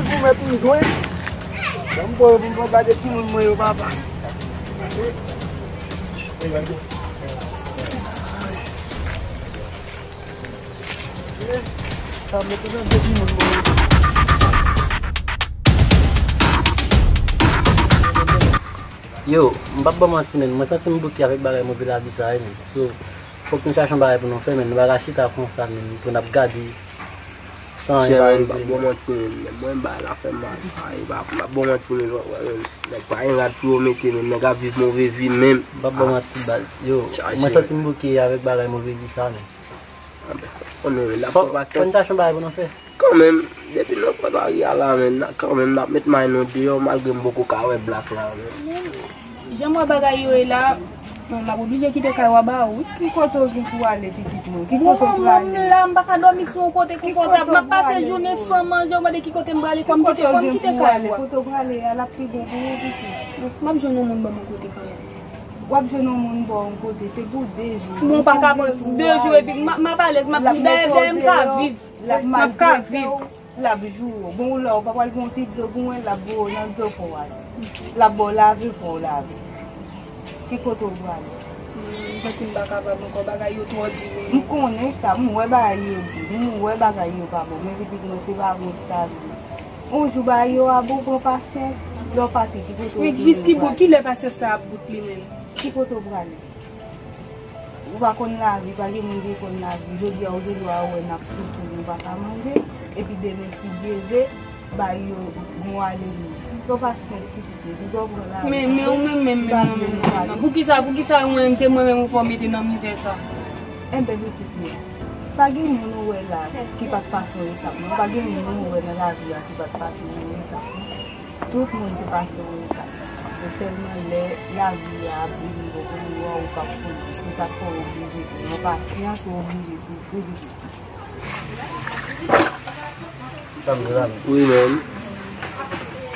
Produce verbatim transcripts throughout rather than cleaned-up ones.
Ou mèt m jwenn. Ban m pran yo pou m pran bagay timoun mwen yo, papa. Sa mèt nan de timoun mwen yo. Yo, m p ap ba w manti, men mwen santi m bouke avèk bagay move lavi sa a, men. So, fòk nou chache yon bagay pou nou fè, men nou pa ka chita konsa, men, pou n ap gade. San anyen pa regle. M p ap ba w manti, men mwen bagay la fè m mal. Ay, m p ap ba w manti, men, men, nèg pa gen rad pou yo mete, men nèg ap viv move vi, men. M p ap ba w manti, baz. Yo, mwen santi m bouke avèk bagay move vi sa, men. Fò, fò n chache yon bagay pou nou fè. Kanmenm, depi nou pran lari a la, men, kanmenm, n ap met may nou deyò, malgre m poko ka wè Black la, men. Jan m wè bagay yo ye la, m ap oblije kite kay w a ba ou wi. Ki kote w gen pou w ale, pitit mwen? Ki kote w prale? Manman m la, m pa ka dòmi sou yon kote konfòtab. M ap pase jounen san manje, ou mande ki kote m prale, fò m kite, fò m kite kay w a. Kote w prale a, l ap pi bon pou ou, pitit. M ap jwenn yon moun ban m yon kote kanmenm. W ap jwenn yon moun ba w yon kote, se pou de jou. Bon, pa ka pran de jou epi m ap alèz, m ap dèyè, dèyè m ka viv. M ap ka viv. L ap joure w. Bon, ou la, ou pa pral pran yon ti dlo pou mwen, l ap voye w nan dlo fò w ale. L ap ba w lave, fò w lave. Ki kote w prale? M santi m pa kapab ankò, bagay yo twò di wi. M konnen sa, m wè bagay yo di, m wè bagay yo pa bon, men pitit mwen se pa bon sa vre. Yon jou bagay yo a bon, pran pasyans, lè w pati, ki kote w tounen. Men jis ki bout, ki lè pasyans sa ap bout li menm? Ki kote w prale? Ou pa konn lavi, pa gen moun ki konn lavi. Jodi a, ou gen dwa wè n ap soufri, nou pa ka manje, epi demen, si Dye vle, bagay yo gon alelouya. Fè w pasyans, pitit mwen, pou w pran lavi. Men, men, ou menm, menm, menm, menm, menm, menm, poukisa, poukisa mwen menm, se mwen menm ou fè w mete nan mizè sa? Enben, pitit mwen, pa gen moun ou wè la ki pa t pase yon etap, non. Pa gen moun ou wè nan lavi a ki pa t pase yon etap, non. Tout moun te pase yon etap. Se sèlman lè lavi a ap vini bò kote w a, ou p ap konnen. Se sa k fè w oblije pran pasyans, ou oblije soufri, pitit. Wi, menm.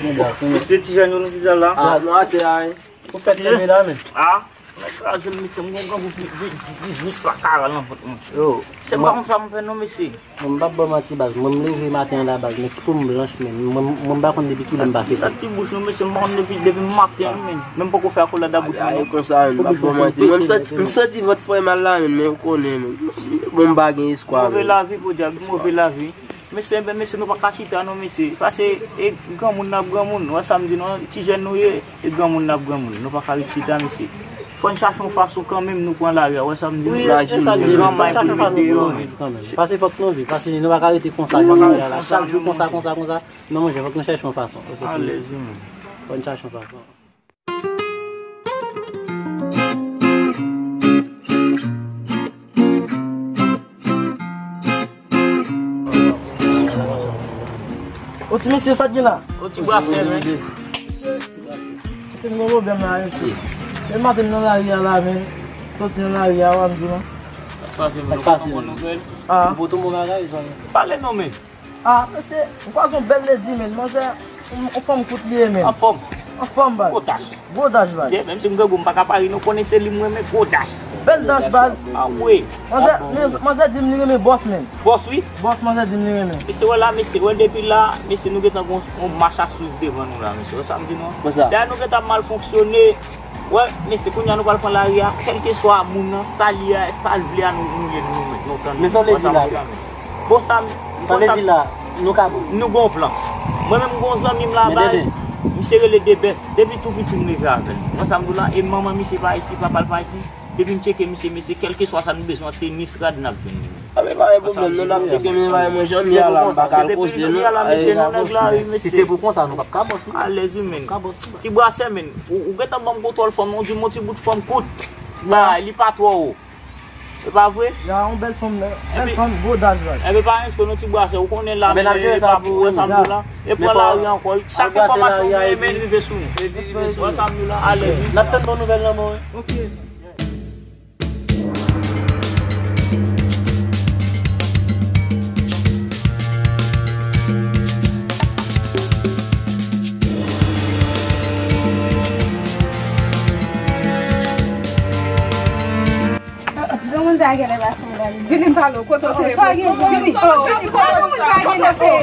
Mesye, ti jèn yo, nou chita la. Ah, nou atè a, wi. Ou fèk leve la, menm? Ah, mwen kraze m, mesye, m gon grangou ki, ki, ki, ki jis la karal nan vant mwen. Yo, se pa konsa m fè non, mesye. Mwen, m p ap ba w manti, baz. Mwen, m leve maten an la, baz, men ti po m blanch, men mwen, mwen, m pa konn depi kilè m pase. Sa ti bouch nou, mesye, m pa konn depi, depi maten an, men. Men m poko fè akolad a bouch mwen, non. Konsa, men, m p ap ba w manti. Mwen, m santi, m santi vant fè m mal la, men, men ou konnen, men. Bon, m pa gen espwa, men. Move lavi, podyab, move lavi. Mesye, enben, mesye, nou pa ka chita, non, mesye. Pase, e granmoun n ap granmoun, ou wè sa m di, non, ti jèn nou ye. E granmoun n ap granmoun, nou pa ka ret chita, mesye. Fò n chache yon fason kanmenm nou pran lari a, ou wè sa m di nou? Wi, e sa m di, fò n chache yon fason pou nou viv kanmenm. Pase fòk nou viv, pase nou pa ka rete konsa, jan nou ye la, chak jou konsa, konsa, konsa. Non, monchè, fòk nou chache yon fason. Alèz, wi, men. Fò n chache yon fason. O ti mesye, sa k gen la? O ti brasè, men. Se m gen pwoblèm la, mesye. Men maten m nan lari a la, men. Soti nan lari a, w ap di non. Sa k pase, men? Ah. Ou poto bon bagay, zanmi. Pale non, men. Ah, mesye, m kwaze yon bèl ledi, men. Manzè, yon, yon fanm kout li ye, men. Anfòm. Anfòm, baz. Gwo tach. Gwo dach, baz. Se, menm si m grangou, m pa ka pari, nou konnen se li m renmen, gwo dach. Bèl dach, baz. Ah, wi. Manzè, men, manzè di m li renmen bòs, men. Bòs, wi. Bòs, manzè di m li renmen. Mesye, wè la, mesye, wè depi la, mesye, nou gentan gon, gon mach a swiv devan nou la, mesye. Wè sa m di nou? Dayè, nou gentan mal fonksyone. Wè, mesye, kounye a nou pral pran lari a, kèlkeswa moun nan, sa li a, sa l vle a, nou, nou ye, nou, nou, nou tande. Men sa w vle di la? Bon, sa m, sa w vle di la, nou ka bòs. Nou gon plan. Mwen menm, m gon zanmi m la, baz. Misye rele Debès. Depi tou piti, m leve avè l. Wè sa m di w la, e manman misye pa isi, papa l pa isi. Depi m tcheke misye, mesye, kèlkeswa sa nou bezwen, tenis, rad, n ap jwenn li. A, men pa gen pwoblèm, non, n ap tcheke, men pa gen mwen, jan m ye a la, m pa ka al koze, non. Mesye, nou nèg lari, mesye. Si se pou konsa, nou p ap ka bòs, non. Alèz, wi, men. Ti brasè, men. Ou, ou gentan ban m kontwòl fanm, ou di m yon ti bout fanm kout. Ba, li pa twò wo. E pa vre? Ya, yon bèl fanm, bèl fanm, gwo daj, baz. Enben, pa gen cho, non, ti brasè, ou konnen la, men, e pa pou wè sa m di w la. E pran lari ankò. Chak enfòmasyon ou genyen, men rive sou nou. Wè sa m di w la, alèz, wi. N ap tann bon nouvèl nan men w, wi. Ok. Granmoun sa genlè pa sanble. Vini m pale w, kote w te ye? Vini, vini, kote w te ye?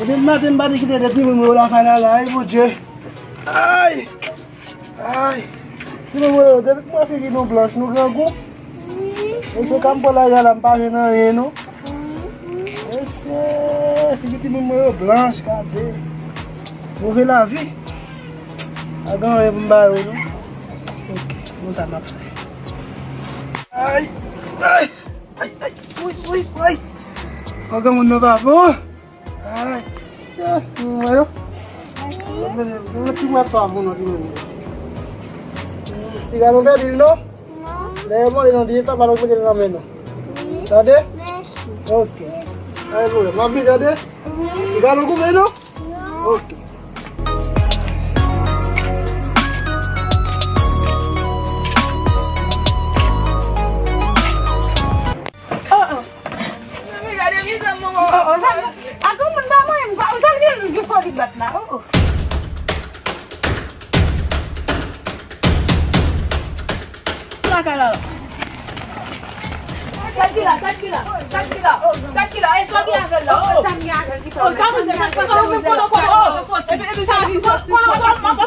Depi maten m pa te kite tèt li, mwen mwen la fè la la, ay Bondye. Ay! Ay! Si nou wè yo, depi mwen figi nou blanch, nou grangou. Mesye, kan m pran lajan la, m pa jwenn anyen, non. Mesye, figi timoun mwen yo blanch, gade. Move lavi. Pa gen anyen pou m ba yo, non. Ok, bon, sa m ap fè. Ay! Ay! Ay! Ay! Wi, wi, wi! Pa gen moun nan pa bon. Ay, ya, mwen yo. Mwen ti mwen pa moun nan ti mwen. Piga nou pèdi l non? Non. Lè yo mande nou di papa nou mete l nan men nou. Wi. Tande? Mèsi. Ok. Ay, mwen, m ap vin tande? Wi. Piga nou koupe non? Non. Ok. Oh, oh. Mami, gade mizè m, manman. Oh, oh, sa, a granmoun pa mwen, m pa, sa l gen, gen foli bat la. Oh, oh. Sa ka la. Sa ki la, sa ki la, sa ki la, sa ki la, e sa ki avè l la, oh. Sa ki avè l, ki fè. Oh, sa mizè, sa ki fè, oh, oh, oh, oh. Epi, epi, sa ki fè, oh, oh, oh, oh.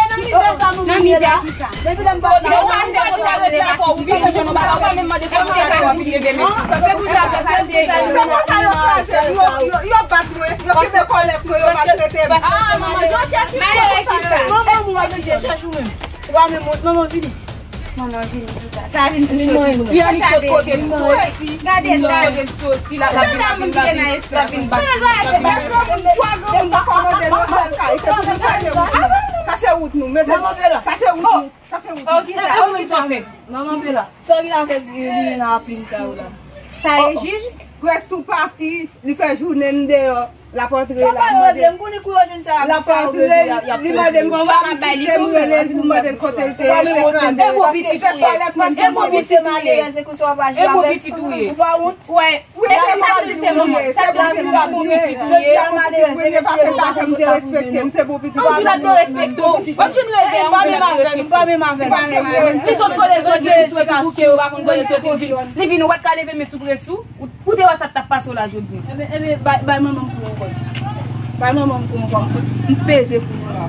Nan mizè sa nou ye. Nan mizè. Depi lè m pa fè konsa, rete akò, ou vin jwenn ou pa, ou pa menm mande kòman sa yo ap leve mesye. Se pou sa, se pou sa yo kraze m, yo, yo, yo bat mwen, yo kenbe kòlèt mwen, yo maltrete m. Ah, manman, Jean Chèch, manman mwen, Jean Chèch ou menm. Ou pa menm wont, manman vini. Manman vini pou sa. Sa vin pou choti. Li annik sot kote l soti. Gade l la. Sot kote l soti la, l ap vin, l ap vin, l ap vin bat. Chache wout nou, mete chache wout nou, chache wout nou, chache wout nou. Oh, ki sa? E ou menm sa w fè? Manman Bela. Sa w gen avèk li nan apil sa yo la? Sa e jij? Prèske sou pati, li fè jounen n deyò. L ap antre la, mande. L ap antre, li mande m pa kite m rele l pou mande l kote l te ye. Se kraze. Se kòlèt mwen ki mande. E bon pitit ou ye. Wi, se sa m di se manman. Sa k la vin pa bon pitit ou ye. Jodi a malere se mesye yo pa konn. Anjou la te respekte w. Anjou n reve a, anjou la te respekte w. Li sot kote l soti, li sot bouke yo pa konn kote l soti. Li vin ou pa t ka leve men sou près ou. Ou, ou te wè sa k t ap pase w la jodi a. Ebyen, ebyen, bay, bay manman m kou ankò. Bay manman m kou ankò. M fout, m peze kou nou la.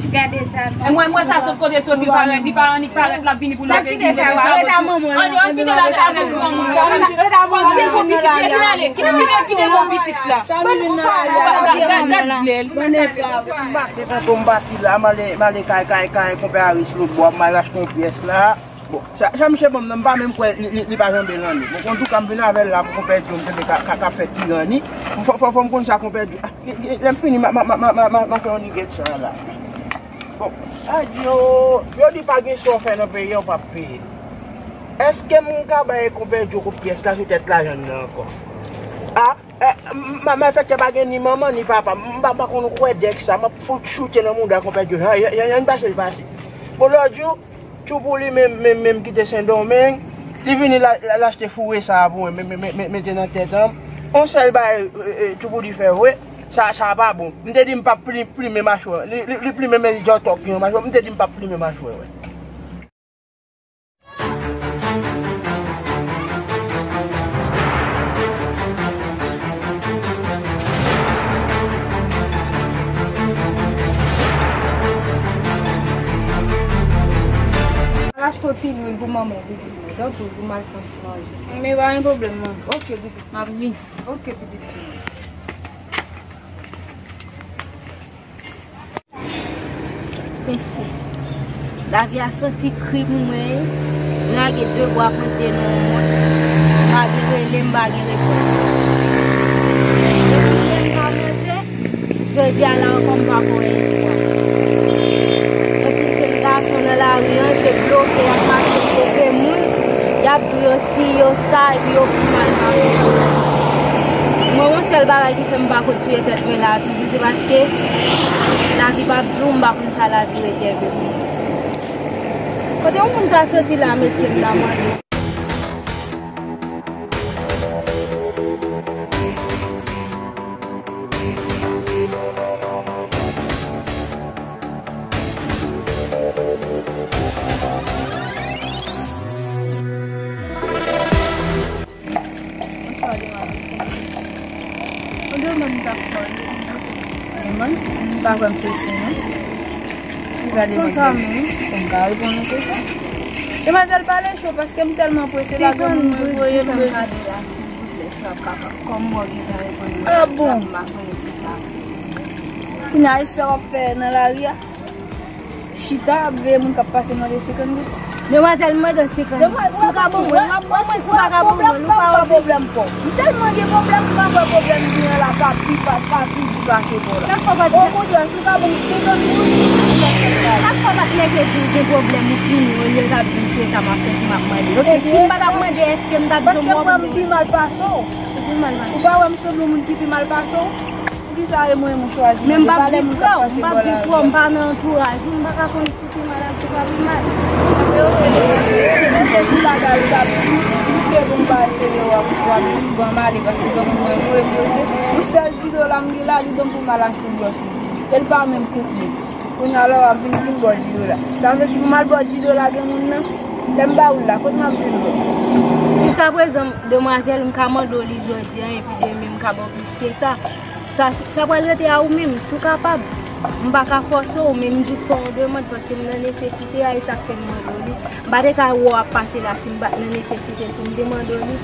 Gade sa. E mwen, mwen sa sot kote l soti, li parèt, li pa annik parèt, l ap vini pou l leve, vin leve sa. Ann, ann kite l avèk granmoun sa. Kòm se bon pitit li ye, vin ale. Kite, kite, kite bon pitit la. Gad, gad, gad lè l. M pa te kontan m pati la, m ale, m ale kay, kay, kay, konpè Aris lòt bò, m al achte yon pyès la. Bon, sa, sa misye ban m nan, m pa menm kwè li, li, li pa janbe ranni. Bon, antouka, m vin avè l la pou konpè Djo, m tande ka, ka, ka fè tiranni. Fò, fò, fò m konn sa konpè Djo. Ah, e, e, lè m fini, m a, m a, m a fè yon nigèt sa la. Bon, adyo, yo di pa gen sa w fè nan peyi a, w p ap peye. Èske m ka bay konpè Djo kout pyès la sou tèt lajan nan ankò? Ah, eh, m, m, malfektè pa gen ni manman, ni papa. M pa, pa konn kwè dèk sa. M ap fout choute nan mouda konpè Djo. Jan, jan, jan, jan l pase, l pase. Bon, lòt jou, Tchoupou li menm, menm, menm ki te Sendomeng, li vini la, la, l achte foure sa a pou mwen, men, men, men, men, mete nan tèt an. On sèl bagay, e, e, Tchoupou li fè vre, sa, sa pa bon. M te di m p ap pli-, plimen machwè. Li, li, li plimen men li jòtòk yon machwè. M te di m p ap plimen machwè, wè. Al achte yon ti lwil pou manman w, pitit mwen. Tanpri, pou m al fè manje. Men pa gen pwoblèm, non. Ok, pitit. M ap vini. Ok, pitit. Mesye, lavi a santi kri pou mwen, wi. M lage devwa Bondye nan yon mond, m lage rele, m pa gen repons. Depi yè m pa manje, jodi a la ankò m pa ko wè espwa. Anpil jèn gason nan lari an, se bloke y ap mache, bloke moun, y ap di yo si, yo sa, epi yo pi mal mache. Mwen, yon sèl Sèl bagay ki fè m pa konn tiye tèt mwen la toujou, se paske lavi p ap di w, m pa konn sa lavi rezève pou mwen. Kote yon moun ka soti la, mesye, m ta mande. Yon demann m t ap fè w. Demann? M pa kwè m se si, non. Kisa demann? Konsa menm. Bon, m ka reponn ou konsa. Demwazèl, pale cho, paske m tèlman prese, la gen moun mwen voye m bezwen. Kòm mwen gentan reponn. Ah bon? M pa konnen se sa. Kounye a, e sa w ap fè nan lari a? Chita ap veye moun k ap pase mande senkant goud. Demwazèl, m mande w senkant goud. Si w ka ban mwen, w ap ban mwen, si w pa ka ban mwen, ou pa oblije. M tèlman gen pwoblèm, m pa kwè pwoblèm ki gen la pa pi, pa, pa pi di pase pa w la. Okontrè, si w ka ban m senkant goud, m fè sa. Sak fè w pa t nèke di w gen pwoblèm, ou fini, olye w t ap di m se sa m ap fè, si m ap mande. Ok, si m pa t ap mande, èske m t ap di w m wè w? Paske m pi mal pase w. Ou pi mal pase m. Ou pa wè m sanble yon moun ki pi mal pase w? Poukisa e mwen m chwazi? Men m p ap di frè w, m p ap di frè w, m pa nan antouraj ou, m pa ka konn si w pi mal ak si w pa pi mal. Mwen se ti bagay ou t ap di, ou te bon bagay serye w ap, w ap di m ban m ale paske fòk mwen voye m poze. Yon sèl di dola m gen la, li ban m pou m al achte yon bwòs mwen. E l pa menm kout li. Kounye a la w ap vin di m ba w di dola. Sa vle di pou m al ba w di dola gen moun nan? Lè m ba ou l la, kote m ap jwenn ou? Jiskaprezan, demwazèl, m ka mande w li jodi a, epi demen m ka ba w plis ke sa. Sa, sa pral rete a ou menm, si w kapab. M pa ka fòse w, men m jis fè w yon demann paske m nan nesesite a, e sa k fè m mande w li. M pa te ka wè w ap pase la si m pa t nan nesesite l pou m te mande w li.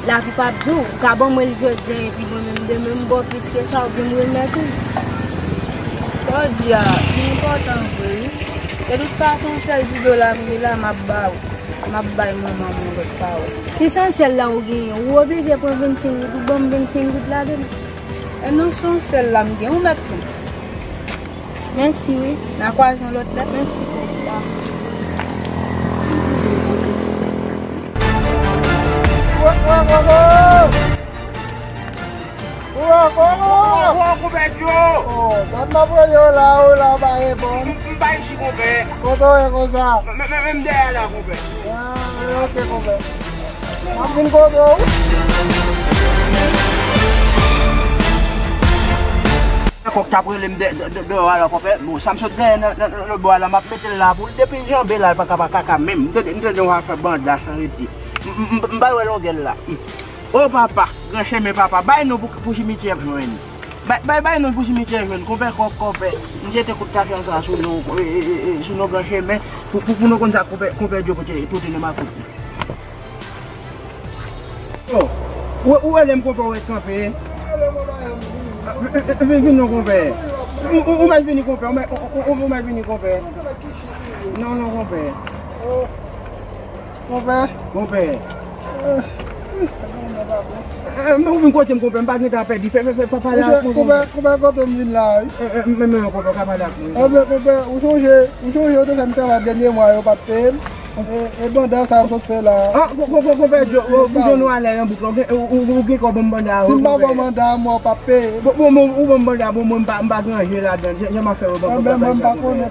Lavi p ap di w, ou ka ban mwen l jodi a, epi mwen menm demen m ba w plis ke sa, oubyen m remèt ou. Sa w di a, li enpòtan vre, wi. De tout fason, sèl di dola m gen la, m ap ba ou. M ap bay manman m yon lòt pawòl. Si se yon sèl la ou genyen, ou oblije pran vennsenk goud, ou ban m vennsenk goud ladan l. E non, se yon sèl la m gen, ou mèt pran. Mèsi, wi. N a kwaze yon lòt lè. Mèsi, Tèt. Wo, wo, wo, wo! Wo, wo, wo! Wo, konpè Djo! Oh, gad m ap rele w la, ou la, ou pa reponn. M, m pa isit, konpè. Kote w ye konsa? Men, men, men, men m dèyè la, konpè. Ah, ok, konpè. M ap vin kote w. Kòk t ap rele m de, de, de, deyò a la, konpè. Bon, sa m sot genyen nan, nan, nan lòt bò a la, m ap mete l la pou l. Depi l janbe la, l pa ka pa kaka menm. M tande, m tande yon afè banda san rete. M, m, m, m pa wè longè l la. O papa, gran chemen papa, bay non pou, pou simityè jwenn. Bay, bay, bay non pou simityè jwenn. Konpè Kòk, konpè. M jete kout kafe sa sou non, e, e, e, e, sou non gran chemen. Pou, pou, pou nou konn sa konpè, konpè Djo pote, pote nan makout li. Oh, ou, ou wè lè m konpè w ret kanpe. Vin, vin, vin non konpè. Ou, ou, ou mèt vini konpè, ou mèt, ou, ou, ou mèt vini konpè. Non, non konpè. Konpè. Konpè. Eh, men ou vin kote m konpè, m pa gentan pèdi. Fè, fè, fè, pa pale ak mwen konpè. Konpè, konpè, kote m vin la, wi. Eh, eh, men, men konpè, pa pale ak mwen. Enben, konpè, ou sonje, ou sonje yo te fè m travay dènye mwa yo pa t peye m? E, e banda sa m sot fè la. Ah, ko-, ko-, ko-, konpè Djo, ou, ou jwenn ou alè nan bouk la, ou gen, ou, ou, ou gen kòb ban m banda a, wi, konpè. Si m pa ba w banda a, mwen w p ap peye. Bon, bon, bon, ou ban m banda a, bon, mwen m pa, m pa gen anje ladan, jan, jan m ap fè yo ban m banda sa, konpè.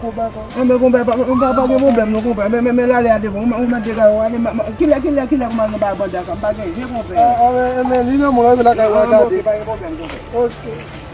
Enben, konpè, pa, pa, pa, pa gen pwoblèm non, konpè. Men, men, men, l ale a devan, ou mèt, ou mèt degage w ale, ma, ma, kilè, kilè, kilè pou m al nan ba banda sa, m pa gen anje, konpè. Ah, ah, men, men, li nan mwen, lakay ou a gade. Ah, ok, pa gen pwoblèm, konpè. Ok.